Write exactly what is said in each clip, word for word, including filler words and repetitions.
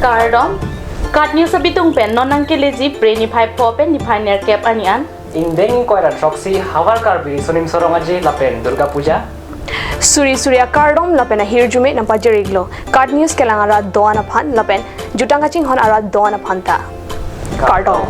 Kardom. KAT News abitung pen non nangkeleji Phre niphai pho pen niphai nerkep arni an. Ingdeng ingkoi ra throksi Havar Karbi Riso Nimso Rong Aje lapen Durga Puja. Suri suri akardom lapen ahirjume nangpajir-iklo. KAT News kelang arat do-an aphan lapen jutang kachinghon arat do-an aphan ta. Kardom.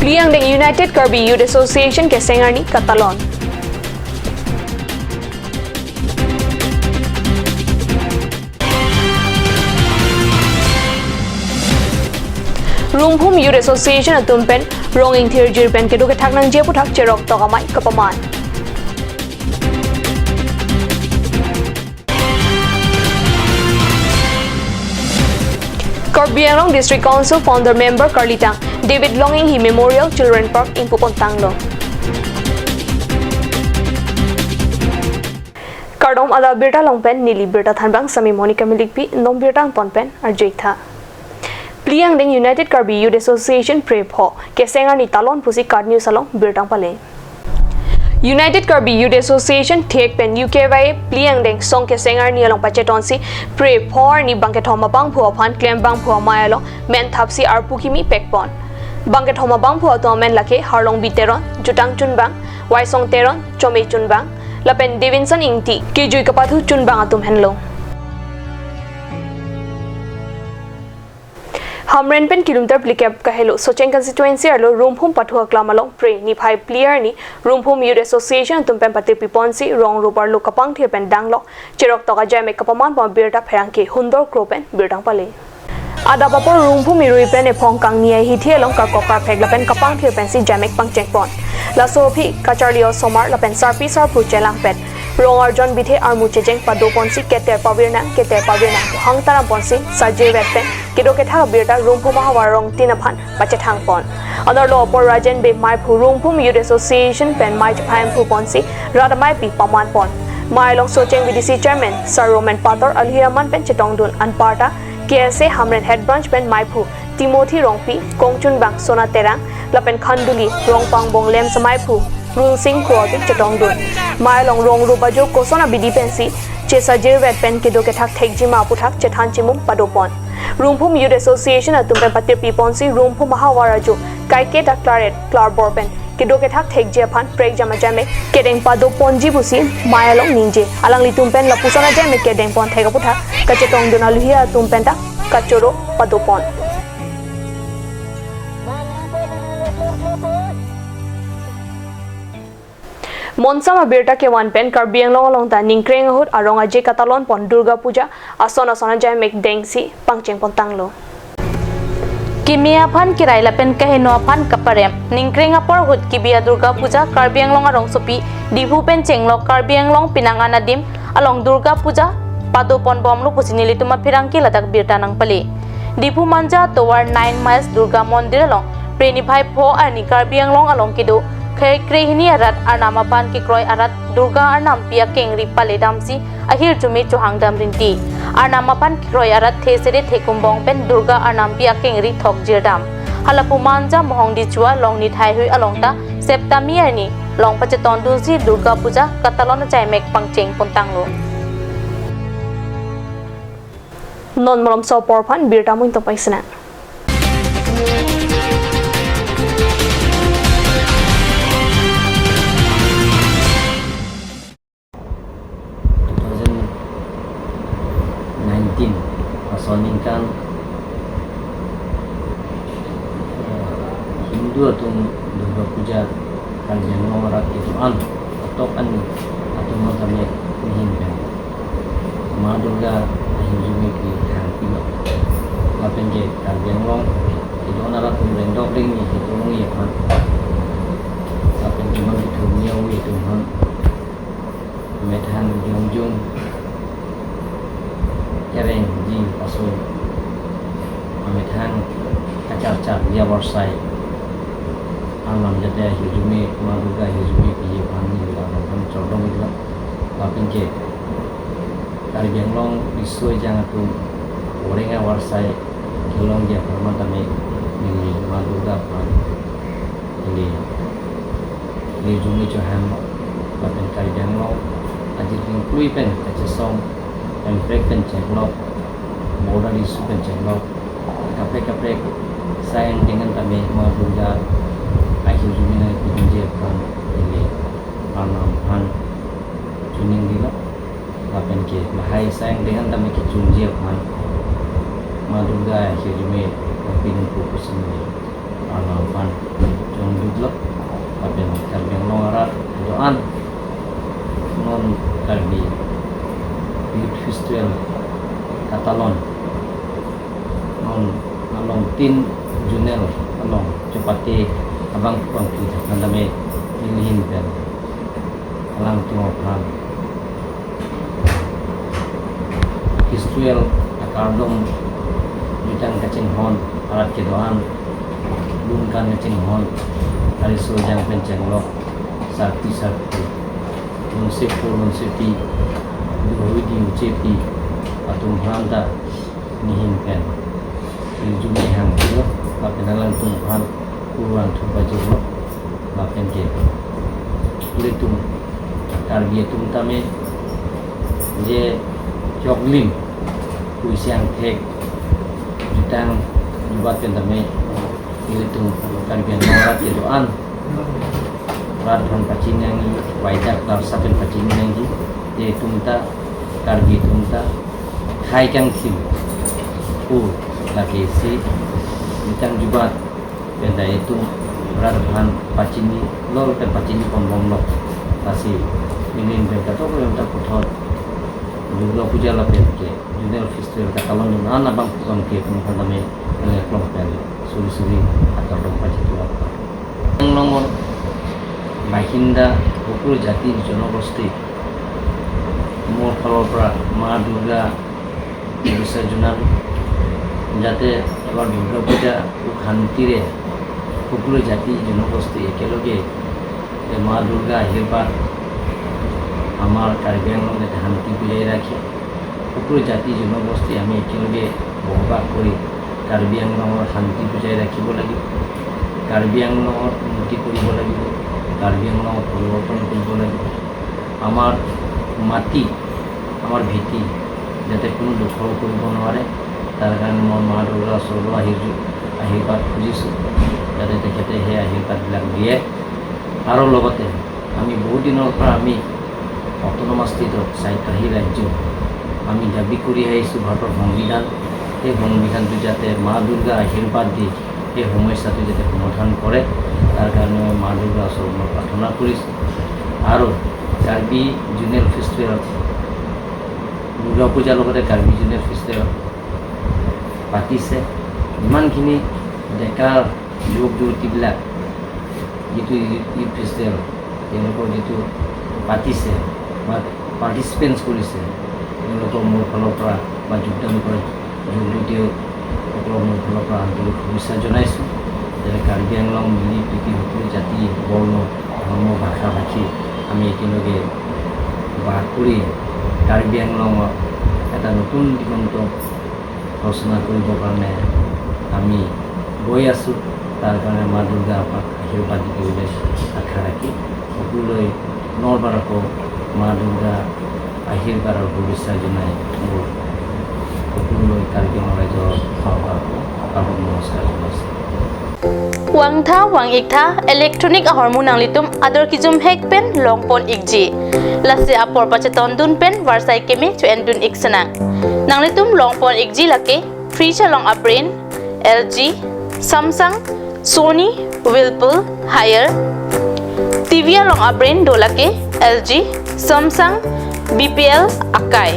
Phli angdeng United Karbi Youth Association keseng arni katalon. Rumphum Youth Association atum pen rong ingthir jir pen kedo kethak nangji aputhak cheroktok amei kapaman. Karbi Anglong District Council founder member karlitang David Longinghi Memorial Children Park ingpupontanglo. Kardom, adap abirta along pen neli birta thanbang sami Monica Milikpi, non birta angton pen arju-ik tha. Phli angdeng United Karbi Youth Association Phre pho keseng arni talon pusi KAT News along birta nangpale. United Karbi Youth Association thek pen U K Y A phli angdeng song keseng arni along pachetonsi Phre pho arni bangkethom abangphu aphan klembangphu amei along men thapsi arpu kimi pekpon. Bangkethom abangphu atum amen lake Harlongbi Teron, Jutang Chunbang, Waisong Teron, Chome Chunbang, lapen Davidson Ingti, kejui kapathu Chunbang atum henlo. Hamren pen kilometer phlikep kahelo Socheng constituency arlo Rumphum pathu aklam along Phre niphai phli arni Rumphum Youth Association atum pen patirpiponsi rong rup arlo kapangthir pen danglok cheroktok ajaimek kapamanpon birta pherangke Hundor Kro pen birta nangpale. Adap apor Rumphum irui pen ephong kangni ahithi along karkok karphek lapen kapangthir pensi jaimek pangchengpon. Laso aphi kacharli osomar lapen sarpi sarpo chelangpet rong arjon bithe armu checheng padoponsi keter pavirnang keter pavirnang pu hangtaramponsi sajirvet pen kedo kethak abirta Rumphum ahavar rongtin aphan pachethangpon. Anerlo apor Rajen Bey maiphu Rumphum Youth Association pen mei chephaimphruponsi rat ameipi pamanpon. Mei along Socheng V D C Chairman Sir Roman Pator aluhi aman pen chetongdun, anparta K S A Hamren Head Branch pen maiphu Timothy Rongpi, Kongchunbang Sona Terang, lapen Khanduli Rongpangbong Lems amaiphu Rulsing Kro atum chetongdun. Mei along rong rup ajo koson abidi pensi chesajirvet pen kedo kethak thekjima aputhak chethan chimum padopon. Rumphum Youth Association atum pen patirpiponsi Rumphum ahavar ajo kaike ta klaret klarbor pen kedo kethak thekji aphan prekjam ajaimek kedeng padoponji pusi mei along ningje. Alanglitum pen lapuson ajaimek kedengpon thek aputhak kachetongdun aluhi atum pen ta kachoro padopon. Monsam abirta kevan pen Karbi Anglong along ta ningkreng ahut arong aje katalonpon Durga Puja ason ason ajaimek dengsi pangchengpontanglo. Keme aphan kerai lapen kaheno aphan kaparem. Ningkreng apor ahut kebi a Durga Puja Karbi Anglong arongsopi Diphu pen chenglok Karbi Anglong penang an adim along Durga Puja padoponbomlo pusi nelitum apherangke ladak birta nangpale. Diphu Manja tovar nine miles Durga Mondir along Phre niphai pho arni Karbi Anglong along kedo kre krehini arat arnam aphan kekroi arat Durga arnampi akengri paledamsi ahirjume chohangdam rinti. Arnam aphan kekroi arat the sere the kumbong pen Durga arnampi akengri thokjirdam. Halapu Manja Mohongdi Chua Longni Thaihui along ta Septami arni long pachetondunsi Durga Puja katalon ajaimek pangchengpontanglo. Non malomso apor aphan birta amoin tong paisena. Two thousand nineteen ason ningkan, eh, Hindu atum Durga Puja Karbi Anglong arat kedo-an atok an atum tame nihin pen Ma Durga ahirjume kethang pilo. Lapen ke Karbi Anglong kedo-an arat atum rengdok rengni kedo longji aphan, lapen ke mangkethur ni awi atum aphan methang jongjong kerengji aso amethang kacharchar diaborsai arnam jate ahirjume Ma Durga ahirjume piji aphan neli arnam aphan chordom iklo. Lapen ke Karbi Anglong riso ejang atum oreng avarsai kelongji aphan tame neli Ma Durga aphan neli neli jumi chohan lapen Karbi Anglong ajir ringklui pen kachesong, emprek pen chenglok, border issue pen chenglok, kaprek kaprek asai angdeng an tame Ma Durga ahirjume nangpidunji aphan neli Arnam aphan choningri lo. Lapen ke lahai asai angdeng an tame kechunji aphan Ma Durga ahirjume nangpidunpo pusi neli Arnam aphan choningri lo. Lapen Karbi Anglong arat kedo-an non Karbi Youth Festival katalon non along tin zonal along chepate abang abangphu aphan tame nelihin pen alangtum aphan festival akardom jutang kachinghon arat kedo-an, lun kan kachinghon, ariso ejang pen chenglok, sarpi sarpo, lunsepo lunsepi, dihui diuchepi atum aphan ta nelihin pen neli jumi hanglo, lapen alangtum aphan kurvangthu pajirlo. Lapen ke ilitum Karbi atum tame je choklim pusi angthek jutang jubat pen tame ilitum Karbi Anglong arat kedo-an rat aphan pachini nangji, waidak larsa pen pachini nangji. Je itum ta Karbi atum ta thai kangthim pu lake isi jutang jubat pen ta itum rat aphan pachini lo pen pachini ponbomlo. Lasi nelihin pen katok pen ta puthot Durga Puja lapen ke zonal festival katalon dun an abangphu aphan ke tum aphan tame nangkeklong pen suri suri akardom pajirlo. Anglong বাসিন্দা সকলো জাতি জনগোষ্ঠী মোৰ ফালৰ পৰা মা দুৰ্গা শুভেচ্ছা জনালোঁ, যাতে এবাৰ দুৰ্গা পূজা সুখ শান্তিৰে সকলো জাতি জনগোষ্ঠী একেলগে এই মা দুৰ্গা আশীৰ্বাদ আমাৰ কাৰ্বি আংলং যাতে শান্তি বজাই ৰাখে, সকলো জাতি জনগোষ্ঠী আমি একেলগে বসবাস কৰি কাৰ্বি আংলঙৰ শান্তি বজাই ৰাখিব লাগিব, কাৰ্বি আংলঙৰ উন্নতি কৰিব লাগিব, কাৰ্বি আংলঙৰ পৰিৱৰ্তন কৰিব লাগিব। আমাৰ মাটি, আমাৰ ভেটি যাতে কোনো দখল কৰিব নোৱাৰে, তাৰ কাৰণে মই মা দুৰ্গা ওচৰলৈ আহিছোঁ, আশীৰ্বাদ খুজিছোঁ, যাতে তেখেতে সেই আশীৰ্বাদবিলাক দিয়ে। আৰু লগতে আমি বহু দিনৰ পৰা আমি অট'নমাছ ষ্টেটত চাৰিপাহী ৰাজ্য আমি দাবী কৰি আহিছোঁ ভাৰতৰ সংবিধান। সেই সংবিধানটো যাতে মা দুৰ্গা আশীৰ্বাদ দি সেই সমস্যাটো যাতে সমাধান কৰে, তাৰ কাৰণে মই মা দুৰ্গাৰ ওচৰত মই প্ৰাৰ্থনা কৰিছোঁ। আৰু কাৰ্বি জ'নেল ফেষ্টিভেলত, দুৰ্গা পূজাৰ লগতে কাৰ্বি জ'নেল ফেষ্টিভেল পাতিছে, যিমানখিনি ডেকা যুৱক যুৱতীবিলাক যিটো ইউথ ফেষ্টিভেল তেওঁলোকৰ যিটো পাতিছে বা পাৰ্টিচিপেণ্টছ কৰিছে, তেওঁলোকক মোৰ ফালৰ পৰা বা যোগদান কৰা যুৱক যুৱতীসকলক মোৰ ফালৰ পৰা আন্তৰিক শুভেচ্ছা জনাইছোঁ। যেনে কাৰ্বি আংলং মিলি প্ৰীতি সকলো জাতি, বৰ্ণ, ধৰ্ম, ভাষা ভাষী আমি একেলগে বাস কৰি কাৰ্বি আংলঙত এটা নতুন দিগন্ত ৰচনা কৰিবৰ কাৰণে আমি গৈ আছোঁ। তাৰ কাৰণে মা দুৰ্গা আমাক আশীৰ্বাদ দিব বুলি আশা ৰাখি সকলোলৈ পুনৰবাৰ আকৌ মা দুৰ্গা আশীৰ্বাদ আৰু শুভেচ্ছা জনাই মোৰ সকলোলৈ কাৰ্বি আংলং ৰাইজৰ ফালৰ পৰা আকৌ নমস্কাৰ জনাইছোঁ। Vangtha vang-iktha electronic ahormu nanglitum ador kejum hek pen longpon-ikji. Lasi apor pachetondun pen varsai keme cho-endun-ik sinang. Nanglitum longpon-ikji lake fridge along a-brand L G, Samsung, Sony, Whirlpool, Haier. T V along a-brand do lake L G, Samsung, B P L, Akai.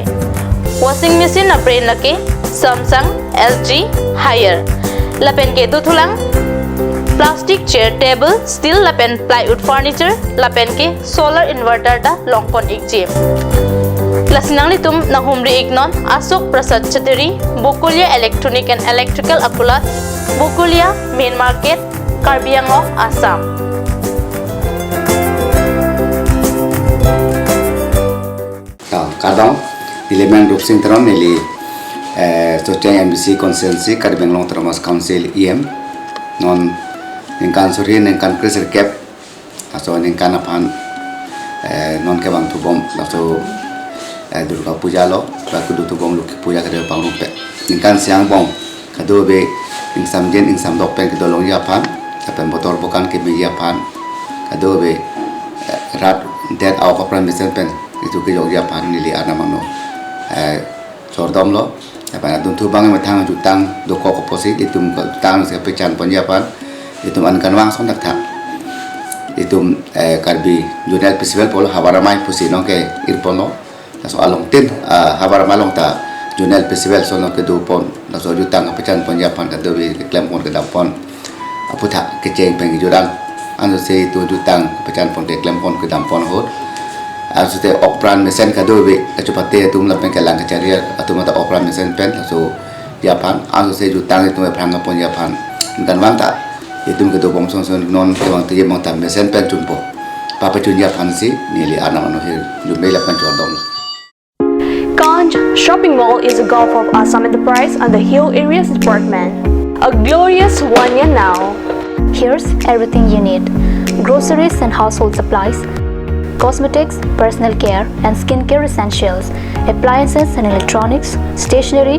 Washing machine a-brand lake Samsung, L G, Haier. Lapen ke dothulang plastic chair, table, steel lapen plywood furniture, lapen ke solar inverter ta longpon-ikji. Lasi nanglitum nanghumri-iknon Ashok Prasad Chattery, Bokolia Electronic and Electrical Akulat, Bokolia, Main Market, Karbi Anglong, Assam. Ah, kardom. Neli men Rupsing Teron, neli, eh, Socheng M D C constituency, Karbi Anglong Autonomous Council E M. Non ningkan suri, ningkan kresirkep, laso ningkan aphan, eh, non kevang thubom, laso, eh, Durga Puja lo, ba kedo thubom Lokhi Puja kedo pangrum pen. Ningkan siang bong, kadokave ingsamjin ingsamdok pen kedo longji aphan, lapen botor bokan kemeji aphan, kadokave, eh, rat det a-ok apran mesen pen itum kejokji aphan neli Arnam angno, eh, chordom lo. Lapen adunthu abang methang jutang dokok apotsi itum jutang si pechan ponji aphan itum ankan vang son thakthak itum, eh, Karbi Zonal Festival pulo Habar Amei pusi nonke-ir ponlo. Laso along tin, ah, Habar Amei along ta Zonal Festival so nonke do pon. Laso jutang pechan ponji aphan kadokave keklem pon kedam pon aputhak kecheng pen kejut an. Ansi itum jutang pechan pon keklem pon kedam pon ahut, ansi te ok apran mesen kadokave kachepate atum lapen kelang kachari atum ta ok apran mesen pen laso ji aphan, ansi jutang itum aphrang ponji aphan ningkan vang ta itum kedo bom son son non kevang teje bang ta mesen pen chumpo papachunji aphansi neli Arnam angno hirjume lapen chordom. Kanch Shopping Mall is a gulf of Assam Enterprise and the Hill Areas Department. A glorious one year now. Here's everything you need: groceries and household supplies, cosmetics, personal care, and skincare essentials, appliances and electronics, stationery,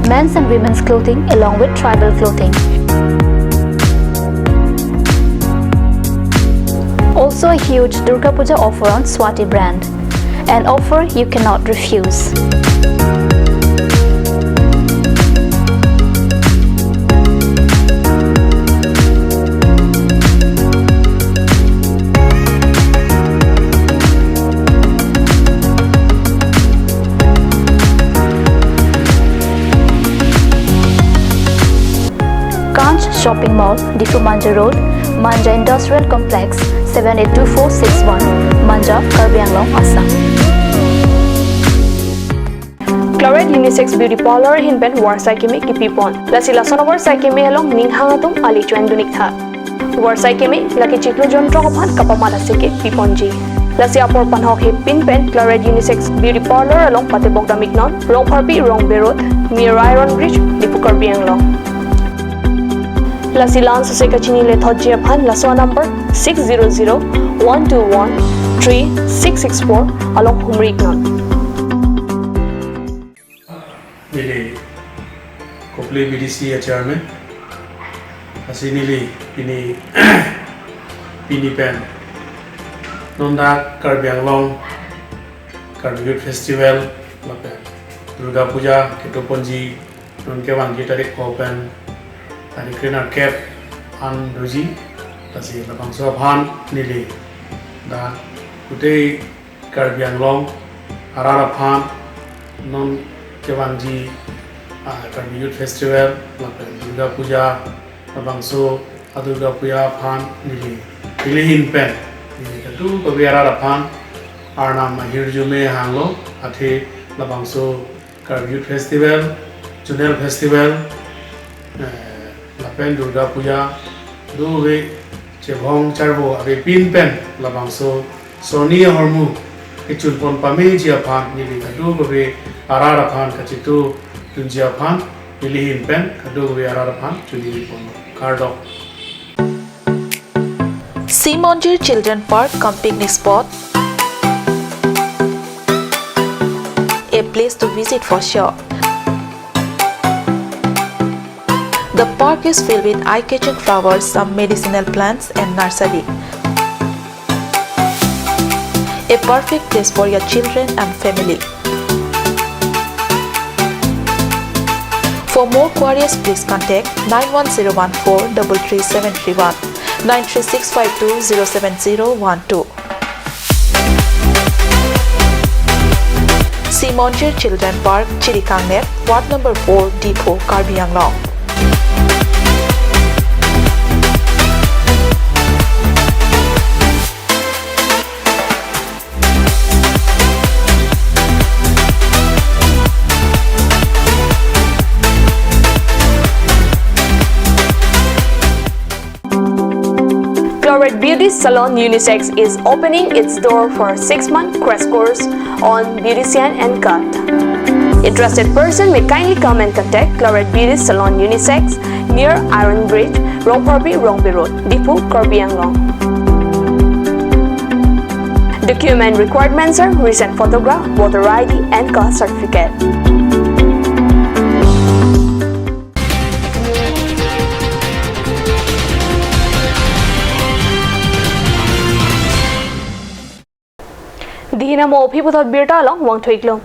men's and women's clothing, along with tribal clothing. Also, a huge Durga Puja offer on Swati brand. An offer you cannot refuse. Kanch Shopping Mall, Diphu Manja Road, Manja Industrial Complex, seven eight two four six one, Manja, Karbi Anglong, Assam. Claret Unisex Beauty Parlour ahin pen varsai keme kipi pon. Lasi lason avarsai keme along ning hang atum ali choin dun ik tha. Varsai keme lake chiklo jontro aphan kapamat asai ke pi ponji. Lasi apor panhok he pin pen Claret Unisex Beauty Parlour along patebok dam iknon, Rongpharpi Rongbe Road, near Iron Bridge, Diphu, Karbi Anglong. Lasi la-an sose kachini lethotji aphan laso number six zero zero one two one three six six four along humri iknon. Neli Kopili B D C a chairman. Lasi neli pini, pini pen non dak Karbi Anglong Karbi Youth Festival lapen Durga Puja kedo ponji non kevangji tarik pho pen tarik kre-nerkep an doji. Lasi labangso aphan neli dak kute Karbi Anglong arat aphan non kevangji, ah, Karbi Youth Festival lapen Durga Puja, labangso a-Durga Puja aphan neli, neli ahin pen neli kadokave arat aphan Arnam ahirjume hanglo, athe labangso Karbi Youth Festival, Zonal Festival, eh, lapen Durga Puja, dove chevong charvo ave pin pen labangso soni ahormu kechun pon pameji aphan neli kadokave arat aphan kachetu dunji aphan neli ahin pen kadokave arat aphan chuniji ponlo. Kardom. Simonjir Children Park cum picnic spot, a place to visit for sure. The park is filled with eye-catching flowers, some medicinal plants and nursery. A perfect place for your children and family. For more queries, please contact nine one zero one four double three seven three one, nine three six five two zero seven zero one two. Simonjir Children Park, Chirikangnet, Ward number four, Diphu, Karbi Anglong. Claret Beauty Salon Unisex is opening its door for six-month crash course on beautician and cut. Interested person may kindly come and contact Claret Beauty Salon Unisex near Iron Bridge, Rongpharpi, Rongpi Road, Diphu, Karbi Anglong. Document requirements are recent photograph, voter I D and caste certificate. Dihina mo aphi puthot birta along vangthu-iklo.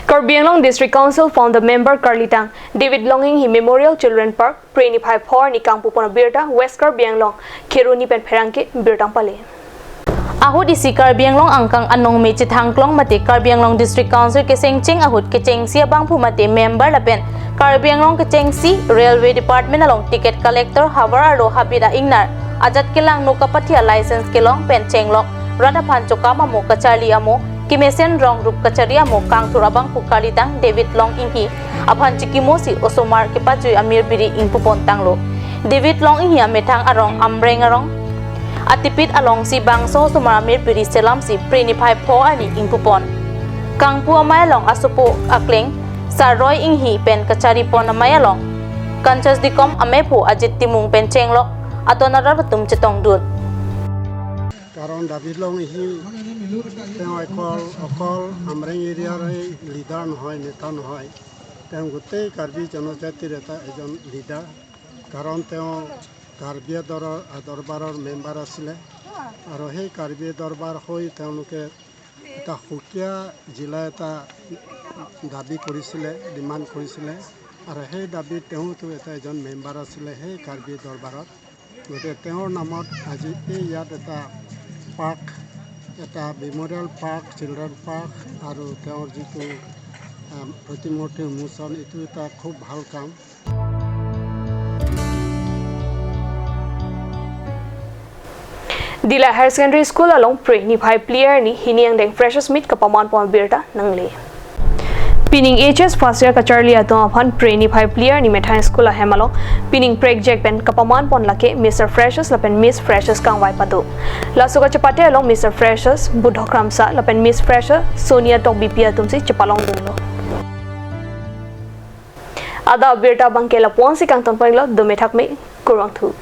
Karbi Anglong District Council founder member karlitang David Longing hi Memorial Children Park, Phre niphai pho arni kangpupon abirta West Karbi Anglong, Kheroni pen pherangke birta pale. Ahut isi Karbi Anglong angkang anong me chethangklong mate Karbi Anglong District Council kechengcheng ahut kechengsi abangphu mate member lapen Karbi Anglong kechengsi Railway Department along ticket collector havar arlo habit a-ingnar ajat kelang no kapathi a-license kelong pen chenglok rat aphan chokam amo kacharli amo kemesen rong rup kachari amo kangthur abangphu karlitang David Longing hi aphan chikimosi osomar kepajui amir biri ingpupon tanglo. David Longing hi amethang arong Amreng arong atipit alongsi bangso osomar amir biri selamsi Phre niphai pho arni ingpupon. Kangpu amei along asopo akleng Saroi Inghi pen kacharipon amei along Kanchas Dikom, amephu Ajit Timung pen chenglok aton arat atum chetongdun. কাৰণ ডেভিড লংহি তেওঁ অকল, অকল আমৰেং এৰিয়াৰে লিডাৰ নহয়, নেতা নহয়, তেওঁ গোটেই কাৰ্বি জনজাতিৰ এটা এজন লিডাৰ। কাৰণ তেওঁ কাৰ্বি দৰৰ, দৰবাৰৰ মেম্বাৰ আছিলে আৰু সেই কাৰ্বি দৰবাৰ হৈ তেওঁলোকে এটা সুকীয়া জিলা এটা দাবী কৰিছিলে, ডিমাণ্ড কৰিছিলে আৰু সেই দাবীত তেওঁতো এটা এজন মেম্বাৰ আছিলে সেই কাৰ্বি দৰবাৰত। গতিকে তেওঁৰ নামত আজি এই ইয়াত এটা পাৰ্ক, এটা মেমৰিয়েল পাৰ্ক, চিলড্ৰেন পাৰ্ক আৰু তেওঁৰ যিটো, আম, প্ৰতিমূৰ্তি উন্মোচন, এইটো এটা খুব ভাল কাম। Dillai Higher Secondary School along Phre niphai phli arni hini angdeng Freshers Meet kapamanpon abirta nangle. Pining H S first year kacharli atum aphan Phre niphai phli arni methang school ahem along pining prekjak pen kapamanpon lake Mister Freshers lapen Miss Freshers kangvai pado. Laso kachepate along Mister Freshers Budhok Ramsa lapen Miss Freshers Sonia Tokbipi atumsi chepalongdunlo. Adap abirta abangke lapu-ansi kangtonponlo, dome thakme, kurvangthu.